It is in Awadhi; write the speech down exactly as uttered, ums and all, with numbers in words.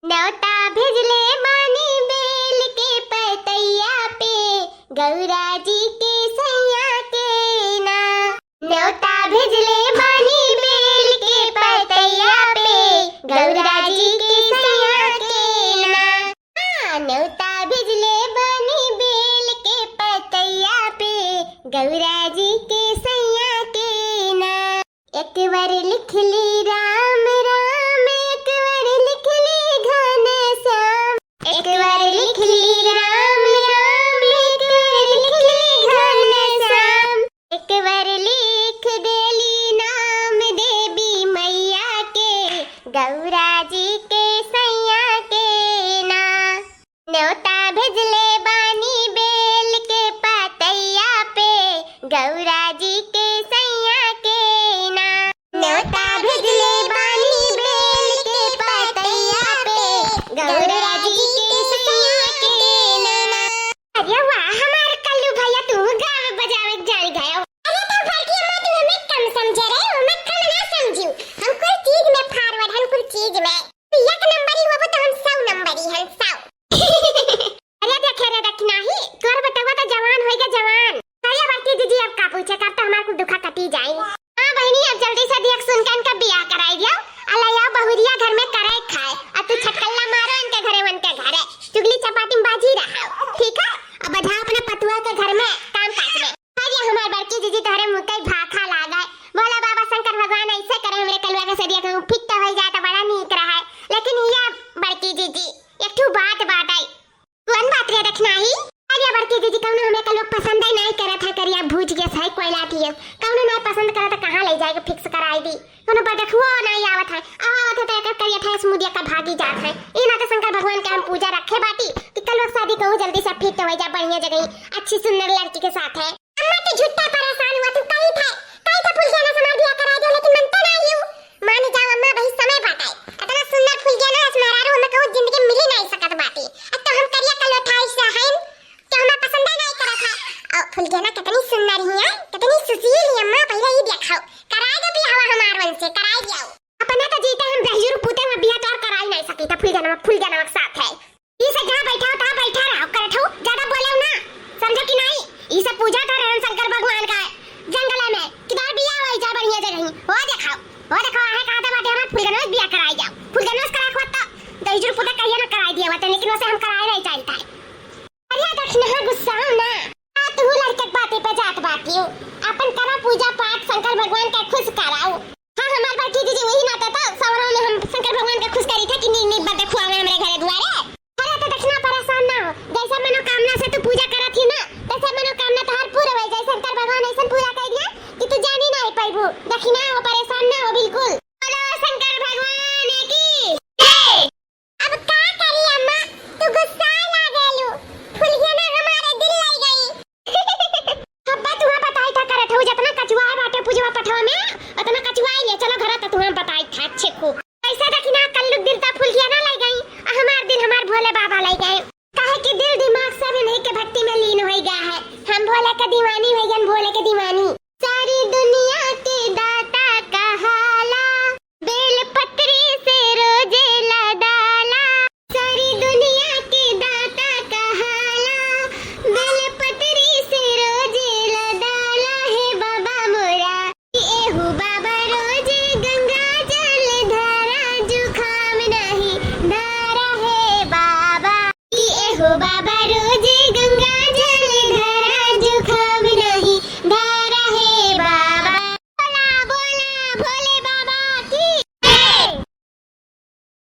नेवता भेजले बानी बेल के पतैया पे, गौरा जी के सैया के ना। नेवता भेजले बानी बेल के पतैया पे, गौरा जी के सैया के ना। हाँ, नेवता भेजले बानी बेल के पतैया पे, गौरा जी के सैया के ना। एक बार लिख ली राम राम, एक बार लिख ली घनश्याम। एक बार लिख ली राम राम, एक बार लिख ली घनश्याम। एक बार लिख देली नाम देवी मैया के, गौरा जी के सैया के ना। नेवता भेजले बानी बेल के पतैया पे, गौरा जी के सैया के ना। नेवता भेजले बानी बेल के पतैया पे, गौरा जी के सैया के ना। अरे वाह, हमार कल्लू भैया, तू गावे बजावे के जान गयो। अरे तो बड़की अम्मा, तू हमें कम समझे रहे, हमें कम ना समझू। हम कुल चीज में forward हन, कुल चीज में। तू एक नंबरी होबो तो हम सौ नंबरी हन, सौ। अरे देखे रे दखिनाही, तोर बेटवा तो जवान होइगा, जवान। अरे बड़की जीजी, अब का पूछे, अब तो हमार कुल दुखा कटी जाई। हाँ बहिनी, अब जल्दी से देख सुन के इनका बियाह कराई दियो, आ ले आओ बहुरिया घर में करे खाए, आ तू छटकल्ला मारो इनके घरे, उनके घरे चुगली चपाटी में बाजी रहा, ठीक है? अब बढ़ाओ अपने पतुआ के घर में काम काज में। अरे हमार बड़की जीजी, तोहरे मुँह के भाखा लागे, भोला बाबा शंकर भगवान ऐसे करे हमरे कलुआ के सदिया के फिट हो जाए तो बड़ा नीक रहे। लेकिन ये बड़की जीजी, एक ठू बात बाटे। कौन बात रे दखिनाही? अरे बड़की जीजी, कौनो हमें कलुआ पसंद ही नहीं करत है, करिया भूज के सही कोयला थी है। कौनो नहीं पसंद करत है, कहाँ ले जाए के fix कराई दी? कौनो बदखुओ नहीं आवत है, आवत है तो एक करिया था समुदिया का भागी जात है। ई ना तो शंकर भगवान के हम पूजा रखे बाटी कि कलुआ शादी कहूँ जल्दी से फिट हो जा, बढ़िया जगह अच्छी सुंदर लड़की के साथ है। अम्मा, तू झूठा परेशान हुआ, तू कही था, कही था फुलगेना से हमार बियाह कराई दो, लेकिन मनते नाही हूँ। मान जाओ अम्मा, अबही समय बाटे। इतना सुंदर फुलगेना अस मेहरारू हमें कहूँ जिंदगी मिली नाही सकत बाटे। अब तो हम करिया कलुआ थाई से हईन, तो हमें पसंद नाही करत है। और फुलगेना कितनी सुंदर ही है, कितनी सुशील ही अम्मा, पहले ही देखाओ। कराई दो बियाह हमार मन से, कराई दियो। अपना तो जीते हम दहिजरू पूते में बियाह तोर कराई नाही सकी था फुलगेना, फुलगेना के साथ है। ई से जहाँ बैठा हो, तहाँ बैठा रहो, करत हो, ज्यादा बोले हो ना, समझो कि नहीं? ई से पूजा कर रहे हैं शंकर भगवान का जंगल में, किधर बियाह होई जा बढ़िया जगह ही। वो देखाओ, वो देखाओ, आहे कहा था बाटे हमार फुलगनोस बियाह कराई जाओ, फुलगनोस करा को तो दहिजरू पूता कहिया ना कराई दिया बाटे, लेकिन वैसे हम कराए नहीं चाहता है। अरे दखिनाही गुस्सा हो ना, आ तू लड़के के बातें पे जात बाटी हो, अपन करा पूजा पाठ, शंकर भगवान का खुश कराओ। हाँ, हमार बड़की जीजी वही नाते तो सवरा में हम शंकर भगवान के खुश करी थे कि नी, नी बदे खुआ में हमरे घरे दुआरे। अरे तो दखिना परेशान ना हो, जैसे मनोकामना से तू पूजा करत ही ना, तैसे मनोकामना तोहार पूरा हो जाए। शंकर भगवान ऐसन पूरा कर दिया कि तू जानी नहीं पाइबू। दखिना हो, परेशान ना हो बिल्कुल। बोलो शंकर भगवान की जय। अब का करी अम्मा, तू गुस्सा लागेलू। फुलगेना हमारे दिल ले गई। अब्बा तुहा बताई था करत हो, जितना कचुआ है बाटे पूजवा पठवा में, उतना कचुआ ही ले चलो घर तो तुहा बताई था अच्छे खूब। कैसे दखिना कल्लू दिल ता फुलगेना ले गई, आ हमार दिल हमार भोले बाबा ले गए। काहे कि दिल दिमाग सब इन्हीं के भक्ति में लीन हो गया है। हम भोले के दीवानी हो गए, भोले के दीवानी। सारी दुनिया के दाता कहाला, बेल पत्री से रोजे लदाला। सारी दुनिया के दाता कहाला, बेल पत्री से रोजे लदाला। हे बाबा मोरा, कि एहू बाबा रोजे गंगा जल धारा, जुखाम नहीं धारा हे बाबा। कि एहू बाबा रोजे गंगा जल